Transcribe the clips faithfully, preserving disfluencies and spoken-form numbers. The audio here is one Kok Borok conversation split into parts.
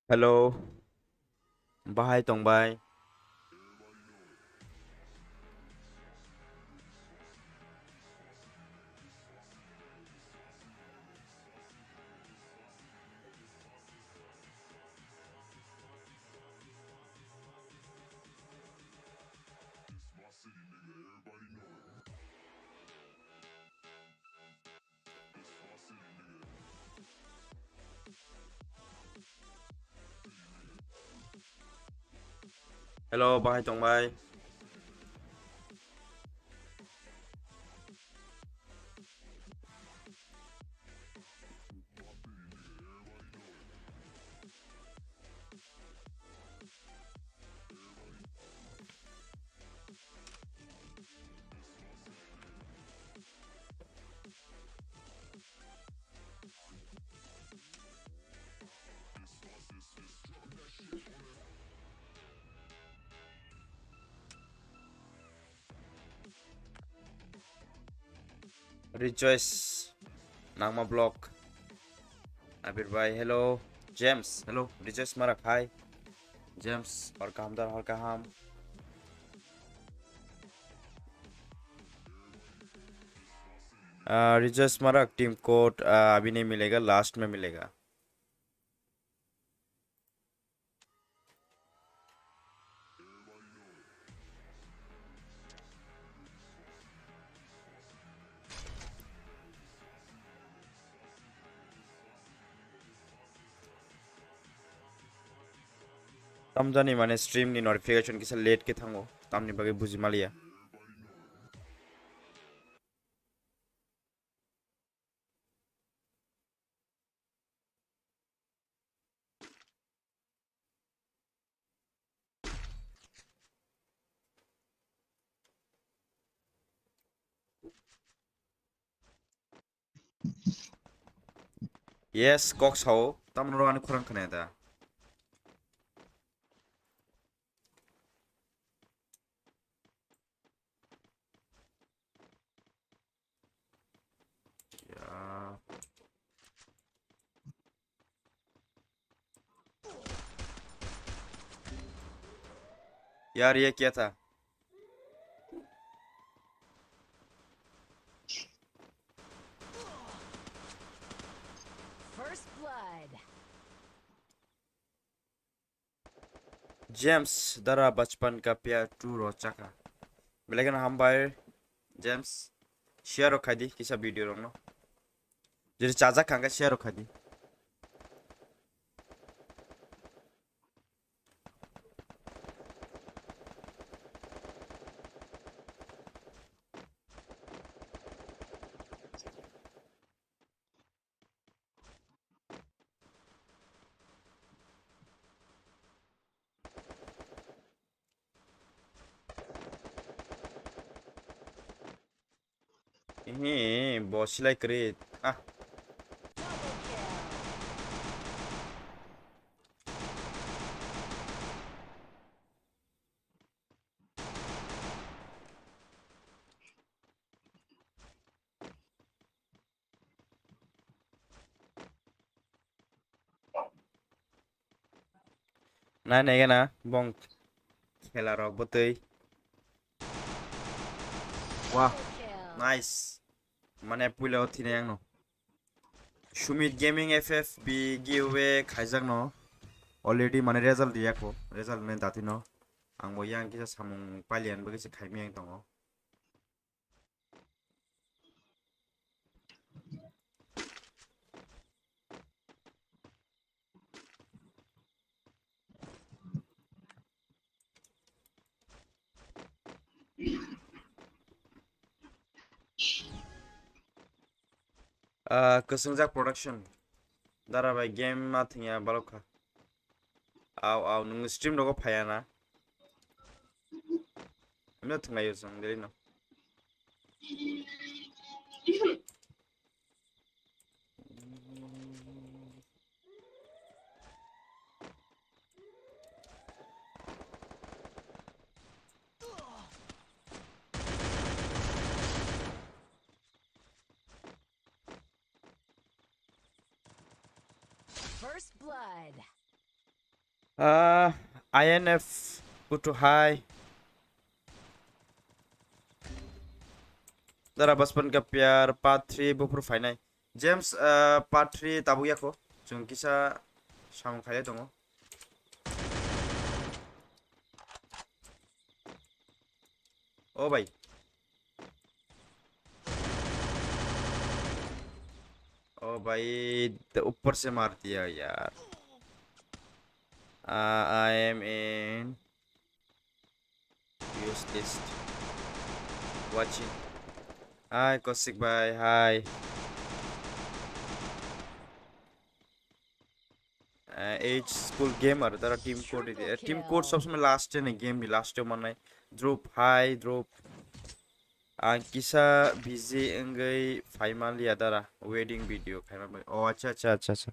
Hello. Bahai tongbai. Hello, bahai tongbai. Rejoice Nangma Block. Abir bhai, hello. James, hello. Rejoice Marak, hi. James, hor kaham dar, hor kaham. Ah, Rejoice Marak, team code, ah, अभी नहीं मिलेगा, last में मिलेगा. Tamjani mane stream ni notification kisa late ke thango, tamni bagwi buji maliya. Yes, kok sao. Tamno ani khorang khna da. Ya. यार, ये क्या था? First blood. James, dara bachpan ka pyar tu ro chaka. Belai kheno hambai, James. Share rok khai di, kisa video rok no. Jodi chajak kha hwnkhe share rok khai di. Ehe, bo silai kwrwi. Ah. Nai nai gana bong khela rok bwtwi. Wah, nice. Mane puila o thinai ang no. Sumit Gaming F F B giveaway khaijak no. Already mane result riyakho. Result ne dati no. Ang bo yang kisa samung palian bo kisa khaimiyang tongo. Ah, Kwswngjak Production. Dara bai game ma thwngya balok kha. Au, au, nwng stream rogo phaiya na? Amino thwnglaio chwng, dili no. First blood. Ah, I N F, Kutu hai. Dara Baspan ka pyar, part three buphuru phainai. James, ah, part three tabuk yako. Chwng kisa samung khailai tongo. O bhai. O bhai, the ऊपर से मार दिया यार. Uh, I am in use list. Watching. Hi, Kosik bhai. Hi. Uh, H school gamer, tara team code di. Team code sob somoi last e game ni last e manai. Drop, hi, drop. Ang kisa busy wngwi phaima liya dara, wedding video khaima bai. Oh, acha, acha, acha, acha.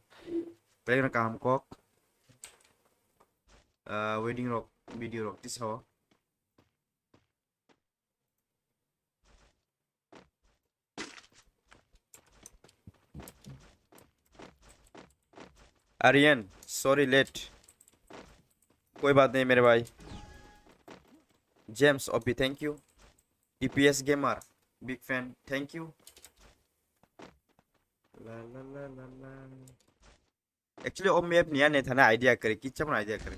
Belai no kaham kok. Ah, wedding rok, video rok tisao. Aryan, sorry late. कोई बात नहीं मेरे भाई. James O P, thank you. T P S Gamer, big fan, thank you. La la la la la. Actually, o map ni ani thani idea kwrwi, kicham idea kwrwi.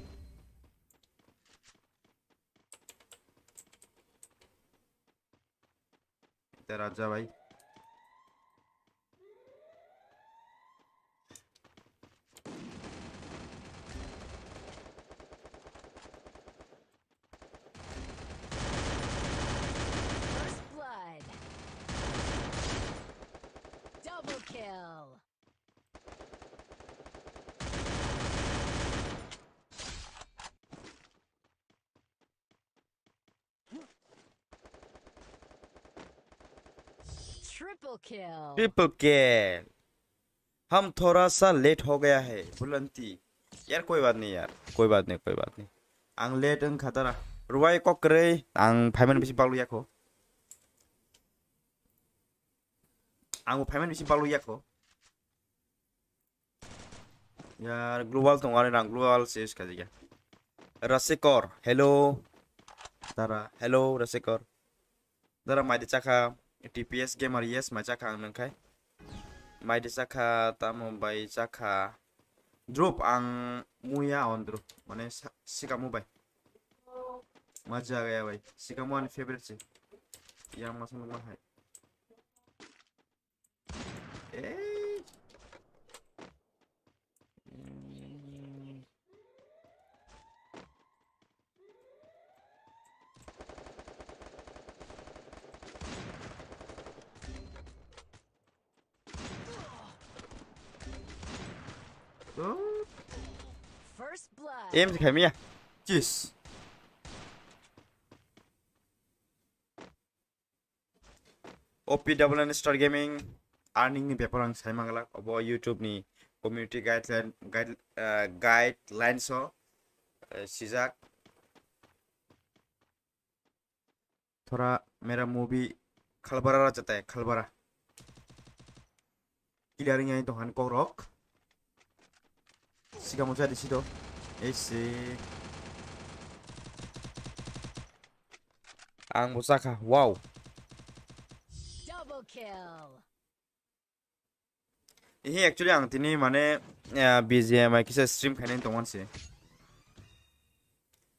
Ita raja bhai. First blood. Double kill. Triple kill. Triple kill. हम थोड़ा सा लेट हो गया है, बुलंती. यार, कोई बात नहीं यार, कोई बात नहीं, कोई बात नहीं. Ang late wng kha dara. Rwai kok kwrwi, ang phaimani bisi bagwi yakho. Ang bo phaimani bisi bagwi yakho. Yar, global tongo, ani rang global se use khajaikha. Rasikor, hello. Dara, hello, Rasikor. Dara, mai de chakha, T P S Gamer, yes, mai chakha ang nang khai. Mai de chakha, tamo bai chakha. Drop ang muya on drop, mane sa-, sikamo bai. Ma jaga ya bai, sikamo ani favorite se. Yang masa nungma hai. Eh. First blood. Em khaimya. Cheers. O P double N Star Gaming earning ni bepar ang sai manglak. Obo YouTube ni community guideline, guide, ah, guidelines o, eh, sijak. Thora mera movie khalbara ra chata hai, khalbara. Clear wngya tong han kokrok. Sikamo chadi sido. Ese. Ang bo chakha. Wow. Double kill. Ihi actually ang tini mane, eh, B G M I kisa stream khainani tongmani se.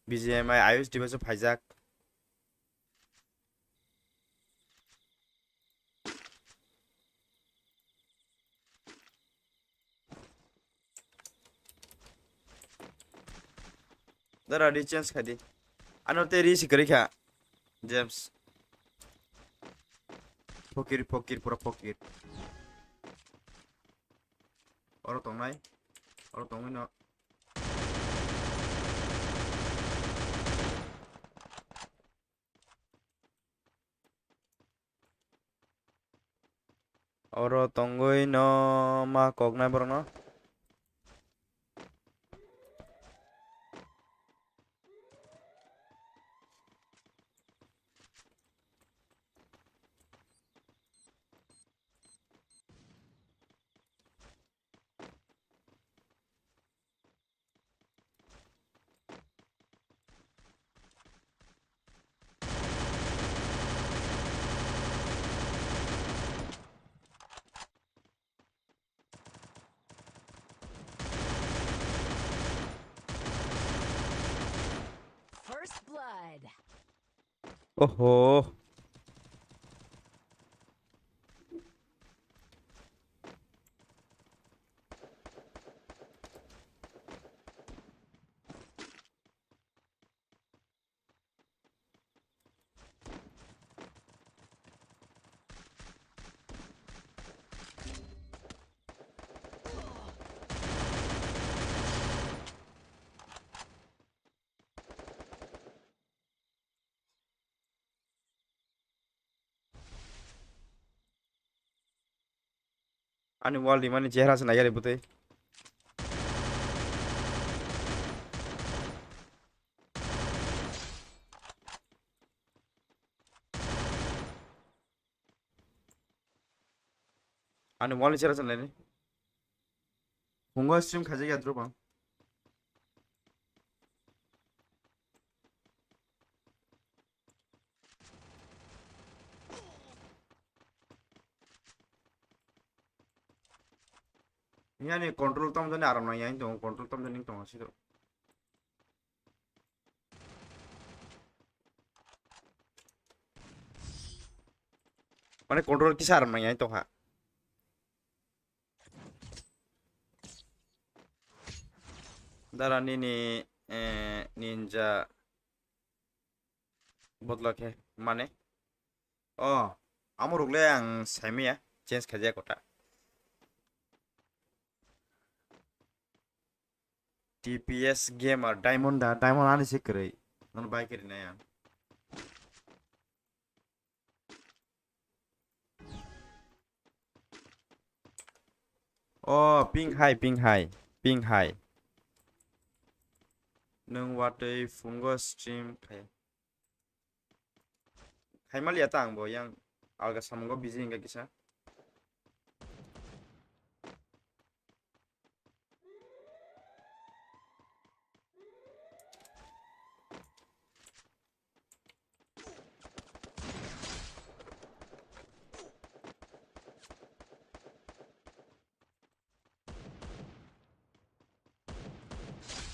B G M I iOS device o phaijak. Dara di change khai di. Ano te ri si kwrwi kha. James. Pokir, pokir, pura pokir. Oro tongnai. Oro tongwi no. Oro tongwi no ma koknai borokno. Oho. Ani wall rimani chehra se naiyari bwtwi. Ani wall ni chehra se naiyari. Phungo stream khaijak ya drop ang. Yani control tom jani aram nang yang tong control tom jani tong sido. Mane control kisa aram nang yang tong ha. Dara nini, eh, ninja bodlo khe mane. Oh, amo rok le ang saimaya change khaijak kota. T P S gamer diamond da diamond ani se kwrwi. Nono bai kwrwi nai ang. Oh, ping hai, ping hai, ping hai. Nwng watwi phungo stream khai. Khai maliya ta ang bo yang alga samungo busy hinga kisa.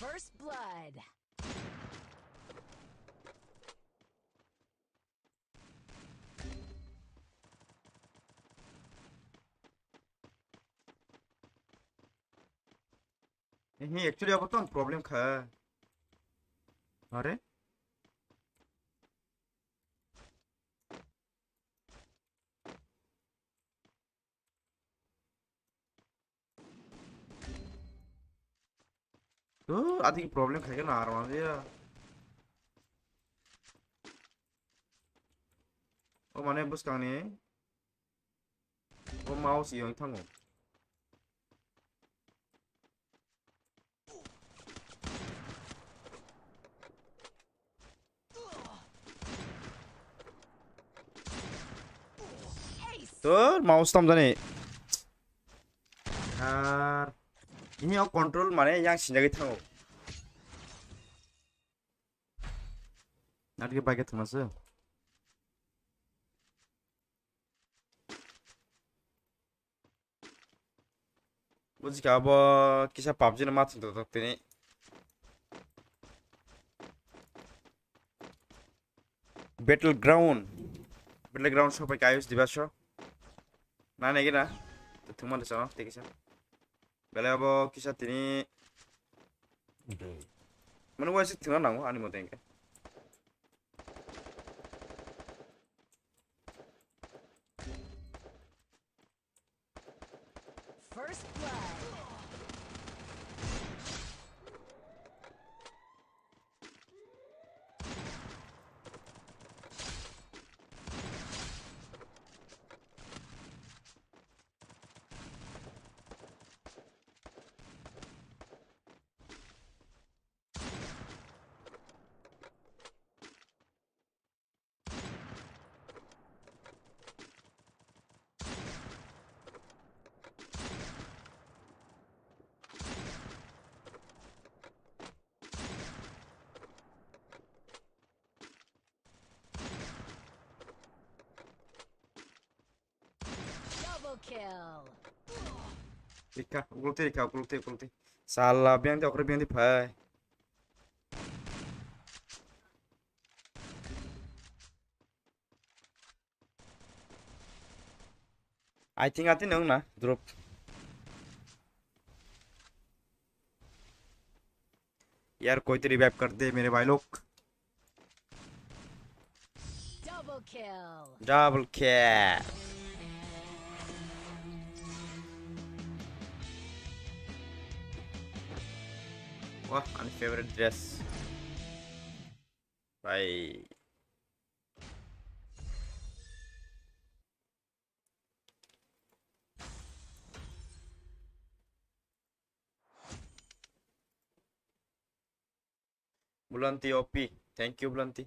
First blood. He actually abo tong problem kha. Are? Tuh, ati problem khaikhe na arwang ya. O mane bwskangni. O mouse yong thango. Tur mouse tam jani. Ar ini o control mane yang sinjagwi thango. Nadi ke bike thangna se. Bujikha abo kisa PUBG no ma thwng tok tini. Battleground. Battleground sopai ka use dibaso. Na negi na. Thwngma de chano te kisa. Belai abo kisa tini. Mane waisa thwngna nango ani mote hwnkhe. First blood. Double kill. Rikha, ukulti rikha, ukulti, ukulti. Sala, biyang di, okra biyang di phai. I think, I think wng na drop. यार, कोई तो रिवाइव कर दे मेरे भाई लोग। Double kill. Double kill. Wah, ani favorite dress. Bhai. Bulanti O P, thank you, Bulanti.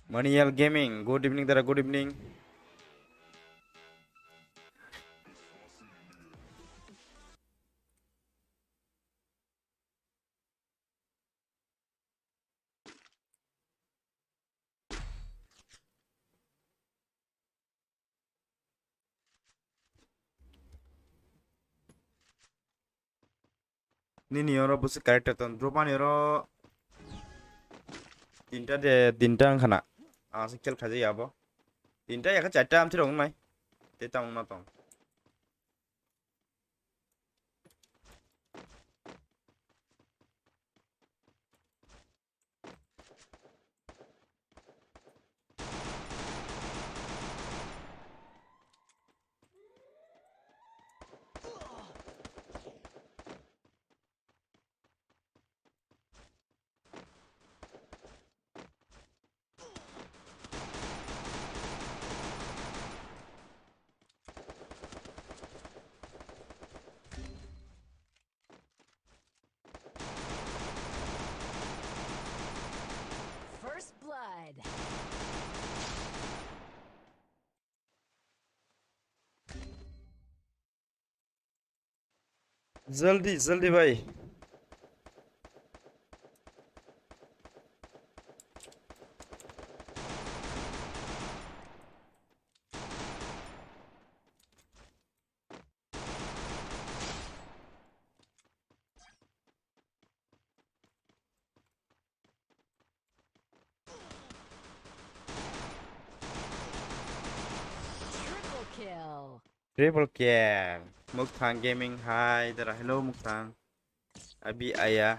Manial Gaming, good evening, dara, good evening. Nini oro busi character ton, drop ani oro tinta de, tinta wngkhana. Ang se kill khaijak ya bo. Tinta ya khe charta amtwi rok wngnai. Tei tamo wngna tong. First blood. जल्दी, जल्दी भाई। Triple kill. Triple kill. Mukthang Gaming, hi, dara, hello, Mukthang. Abi aya.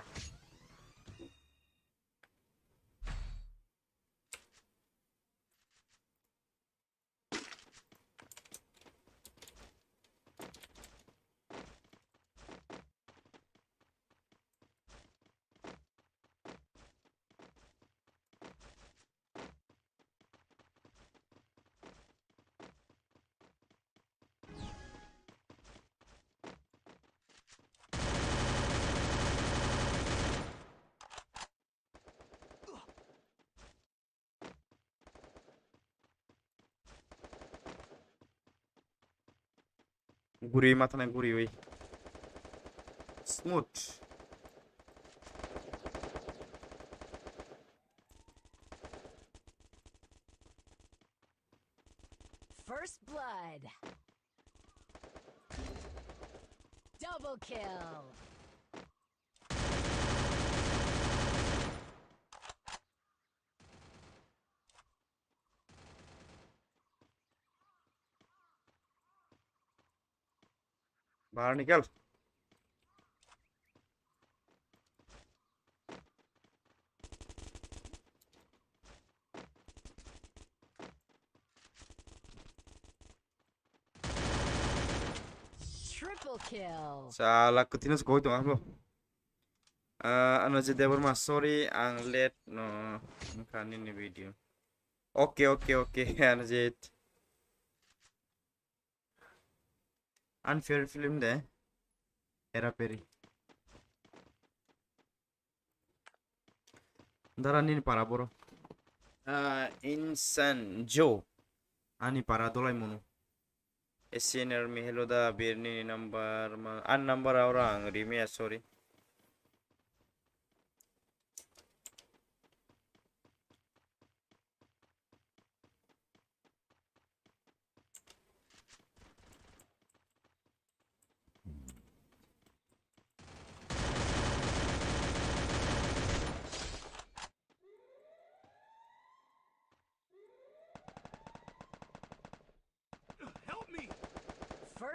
Guri mathanai guriwi. Smooth. First blood. Double kill. बाहर निकल। Triple kill. Sala, kutino se koi tongo. Ah, ano je Debbarma, sorry, ang late no wngkha nini video. Okay, okay, okay, ano je. Unfair film de. Hera Peri. Dara nini para boro. Ah, Insan Joe. Ani para dolai munu. Asian Army, hello da, bir nini number ma, an number aura ang rimia, sorry.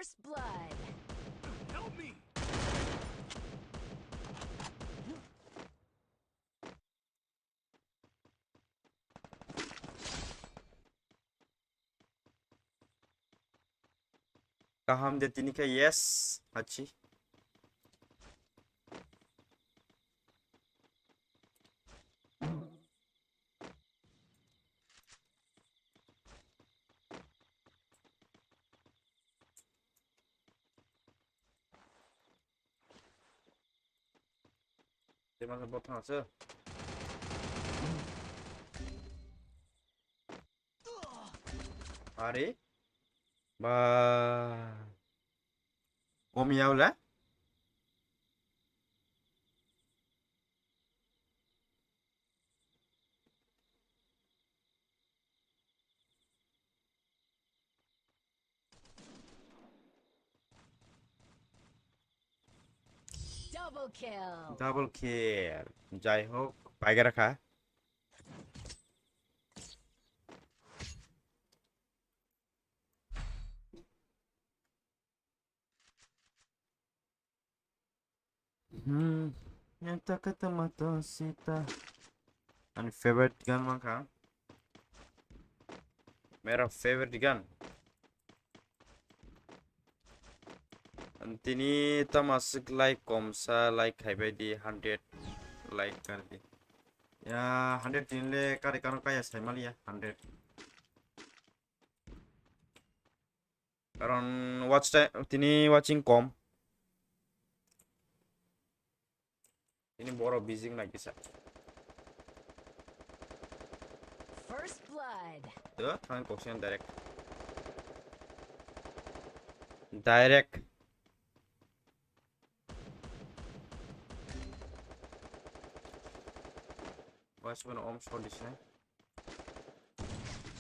First blood. Kaham de tini khe yes, hachi. Tei masa bot thang ase. Are? Ba. Om ya ule? Double kill. Double kill. Jai hok, paigara kha. Hmm, yang tak kata mata sita. Ani favorite gun mankha. Mera favorite gun. Tini tamasik like komsa like khaibai di hundred like kar di. Ya, hundred tini le kari kano kaya sai mali ya, hundred. Karon watch time, tini watching kom. Tini boro busy nai kisa. First blood. To, thang kok siyan direct. Direct. Watch mano om shot disna.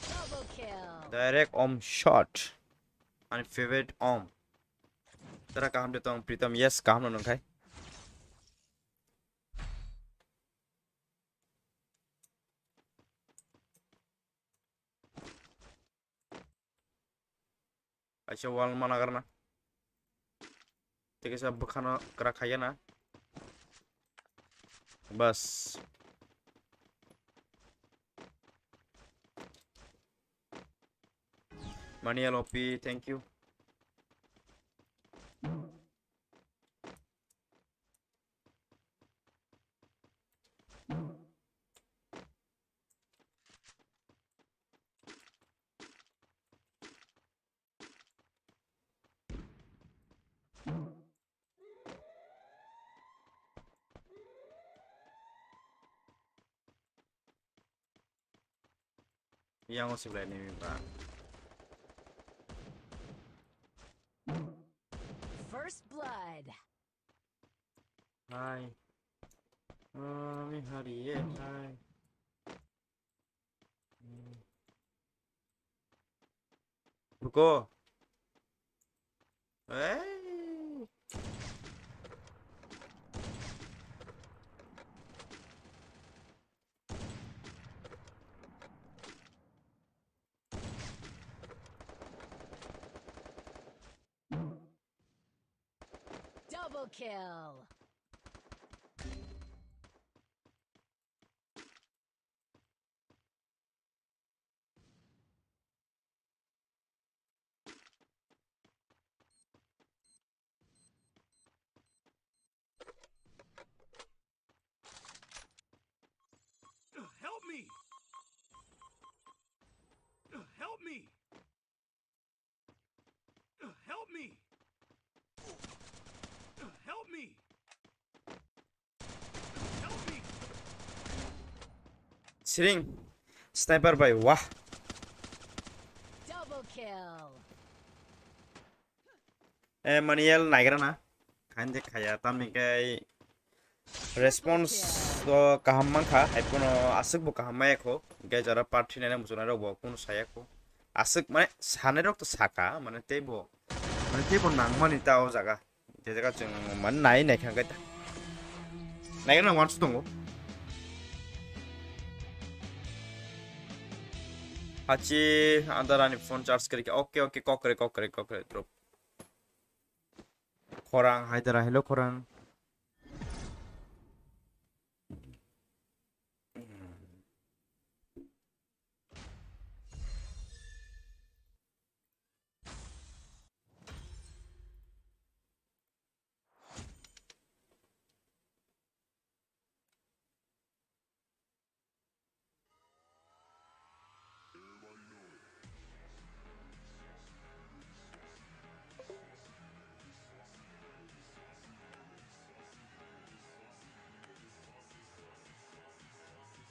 Double kill. Direct om shot. Ani favorite om. Tara kaham de tong Pritam, yes, kaham no nungkhai. Aisa wall mana karna. Tei kaisa bwkhano kwrak khaiya na. Bas. Manial O P, thank you. Yang o siblai ni ba. First blood. Hai. Ami hari ye, hai. Buko. Hey. Double kill. Help me! Help me! Help me! Help me! Help me! Siring. Sniper bai, wah. Double kill. Eh, Maniel naigra na. Khain de khaya, tamni kai response to kaham mankha, hai pono aswk bo kaham maya kho. Gai jara part three naina muchunai rok bo kunu saya kho. Aswk mane sanai rok to saka, mane tei bo, mane tei bo nangmani ta o jaga. Je jaga chwng mane nai nai kha gai ta. Naigra na once tongo. Hachi andar ani phone charge kari. Okay, okay, kok kare, kok kare, kok kare, drop. Khorang, hai dara, hello, Khorang.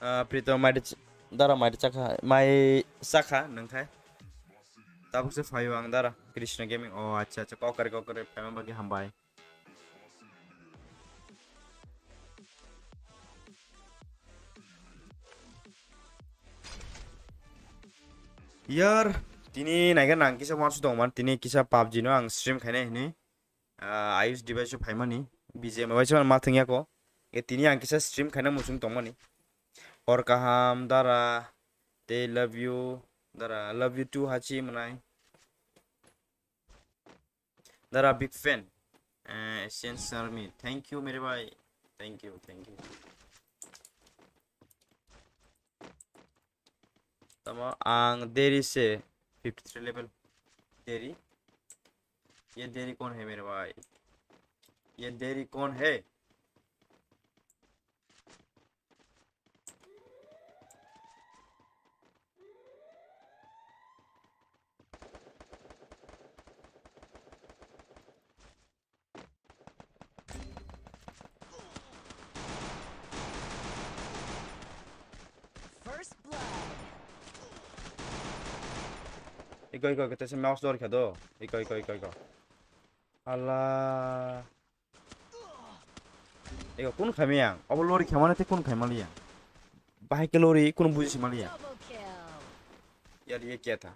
Ah, Prito, mai ch-, dara mai chakha, mai chakha nangkhe. Tabuk se phaio ang dara, Krishna Gaming. Oh, acha, acha, kokari, kokari, phaima bagwi hambai. Yar, tini naiga nang kisa wansu tongman, tini kisa PUBG no ang stream khainai hini. Ah, I use device o phaimani, B G M I bai se ma thwngya ko. E tini ang kisa stream khaina muchung tongmani. Hor kaham, dara, they love you, dara, love you too, hachi manai. Dara, big fan. Eh, Asian Army. Thank you, mere bhai. Thank you, thank you. Tamo ang deri se fifty three level. Deri? Ye deri kon hai mere bhai? Ye deri kon hai? First blood. Iko, iko, iko, tesa mouse dor kha do. Iko, iko, iko, iko. Ala. Iko, kun khaimai ang? Obo lori khaimani tei kun khaimaliya? Bahai khe lori, kun buji simaliya? Double kill. Yar ye kya tha?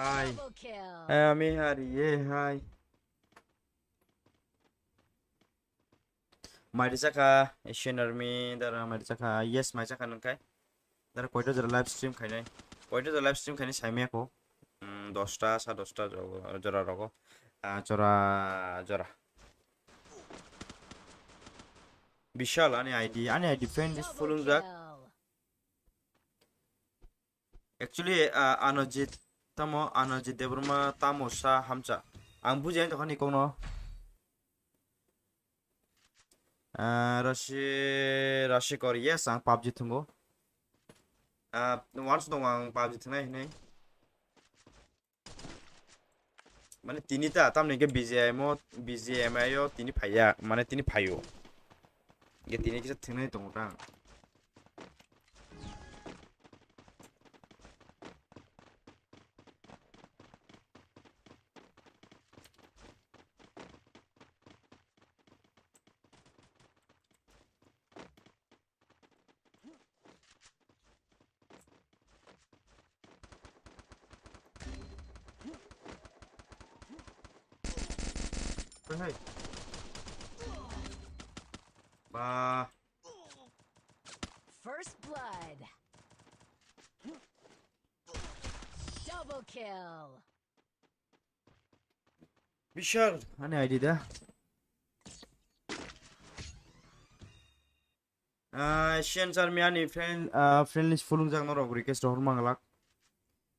Hai. Double kill. Eh, ami hari ye, hai. Mai rijak kha, Asian Army, dara mai rijak kha. Yes, mai rijak kha nang khai. Dara koita jora live stream khainai. Koita jora live stream khainai saimaya ko. Hmm, dosta, sa dosta jo-, jora rogo. Ah, jora, jora. Bishal ani I D, ani I D friend is fulung jak. Double kill. Actually, ah, Anojit, tamo Anojit Debbarma tamo sa hamcha. Ang bujiya tokha ni kokno. Ah, Rashi, Rashi kor, yes, ang PUBG thungo. Ah, once dong ang PUBG thunai hinai. Mane tini ta, tamni ke B G M o, B G M I o tini phaiya, mane tini phaio. Ge tini kisa thunai tongo ta. Hey. Ba. First blood. Double kill. Bishal, ani I D da. Ah, Asian Army ani friend, ah, friend list fulung jak norok request rohor manglak.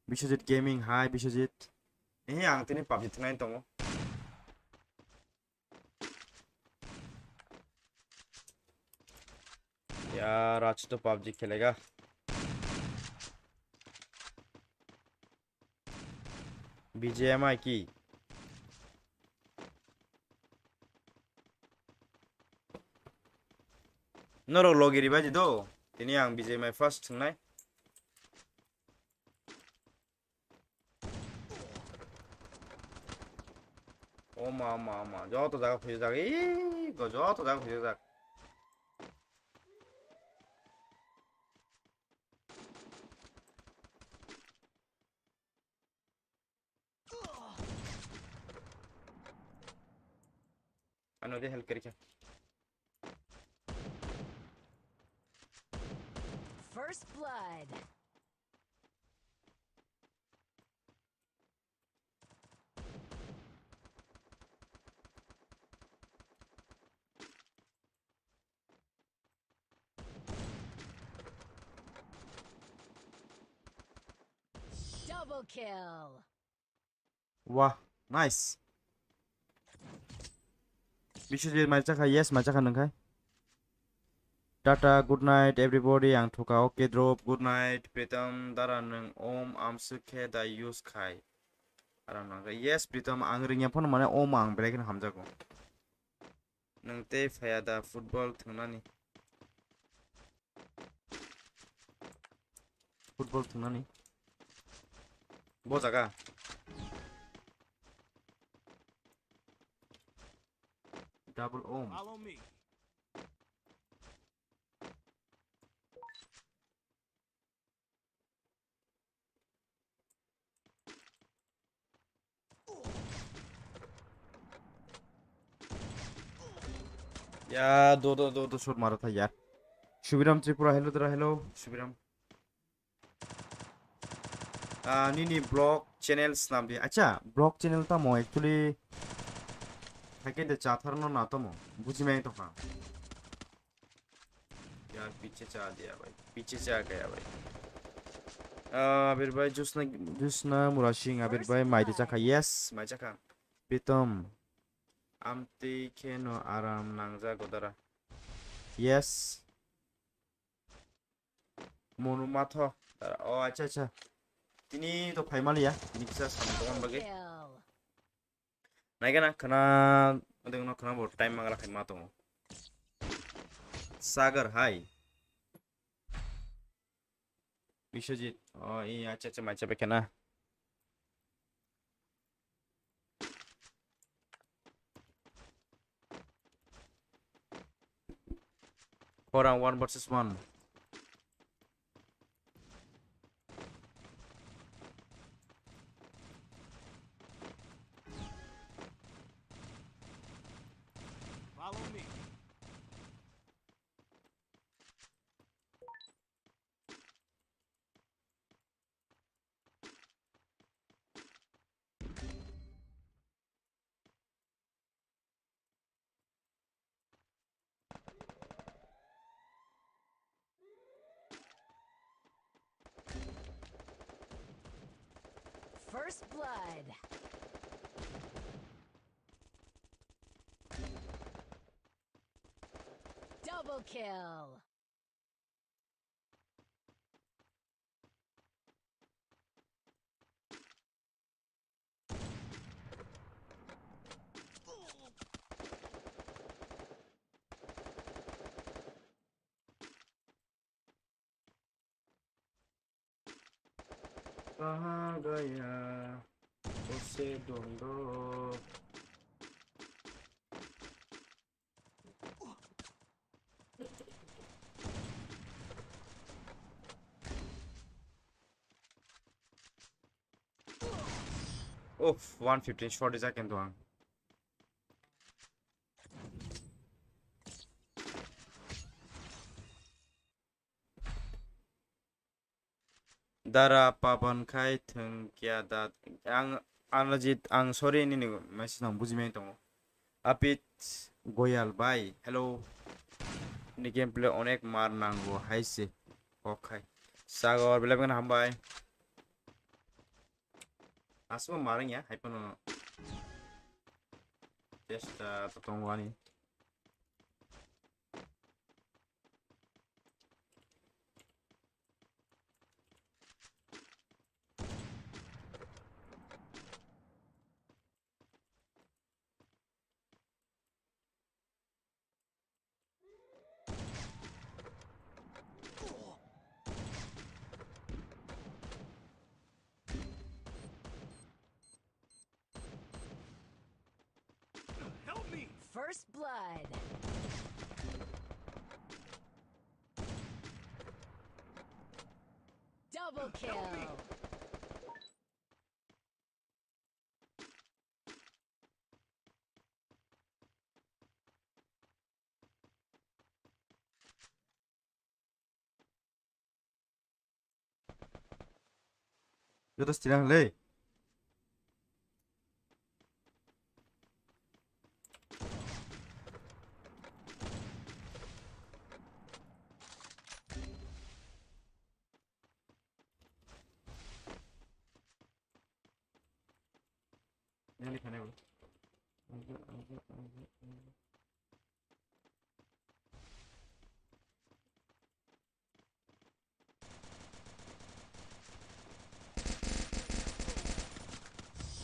Biswajit Gaming, hi Biswajit. Eh, ang tini PUBG thwnai tongo. यार, आज तो PUBG खेलेगा। B G M I ki? Norok logi ribai di do. Tini ang B G M I first thwngnai. O ma, o ma, o ma. Joto jaga phujak jak. Ii, go joto jaga phujak jak. Ano de help kari kha. First blood. Double kill. Wah, nice. Biswajit mai chakha, yes, mai chakha nung khai. Tata, good night, everybody. Ang thuka, okay, drop, good night. Pritam, dara nung om amswk khe da use khai. Aram nang khe, yes, Pritam, ang ringya phone mane om ang belai kheno hamjago. Nwng tei phaiya da football thwngnani? Football thwngnani? Bo jaga. Double om. Follow me. Ya, do, do, do, do, shot mara tha, ya. Shubhiram Tripura, hello, dara, hello, Shubhiram. Ah, nini vlog channel snam di. Acha, vlog channel tamo actually. Haike de chathar no na tamo. Buji mai to ha. Yaar, piche cha diya bhai. Piche cha gaya bhai. Ah, Abir bhai, Josna, Josna Murasing, Abir bhai, mai de chakha. Yes, mai chakha. Pritam. Amtwi kheno aram nangjago dara. Yes. Monu matho. Dara. Oh, acha, acha. Tini to phaimaliya. Tini kisa samung tongmani bagwi. Naikhe na khwna, ading no khwna bo time mangala khai ma tongo. Sagar hai. Biswajit. Oh, i acha acha mai chabe khena. Khorang one versus one. Follow me. First blood. Double kill. Kaha gaya, usse dondo. Uff, one fifteen shot rijak kintu ang. Dara Paban khai thwng kya da ang Anajit ang sorry nini message nang buji mai tongo. Apit Goyal bai hello. Ni gameplay onek mar nango hai se kok khai. Sagor belai belai hambai. Asmo marang ya hai pano. Testa to tongo ani. First blood. Double kill. Joto stirang le.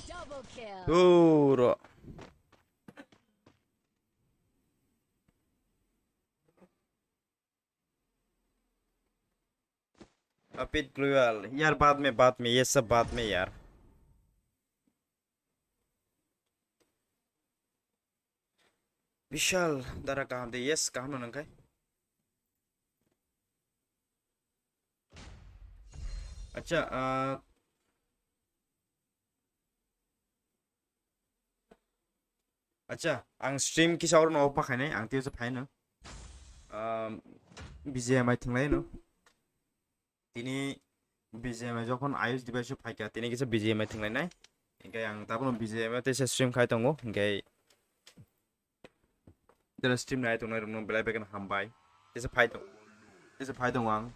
Double kill. Duro. Apit Global, यार बाद में, बाद में, ये सब बाद में यार. Bishal, dara kaham de, yes, kaham no nangkai. Acha, ah, acha, ang stream kisa oro no off ma khainai, ang tei se phaino. Um, B G M I thinglai no. Tini B G M I jokon iOS device o phaikha, tini kisa B G M I thinglainai. Hinkhe ang tabukno B G M I o teisa stream khai tongo, hinkhe tera stream nai tongnai rokno belai belai kheno hambai. Teisa phai tong-, teisa phai tongo ang.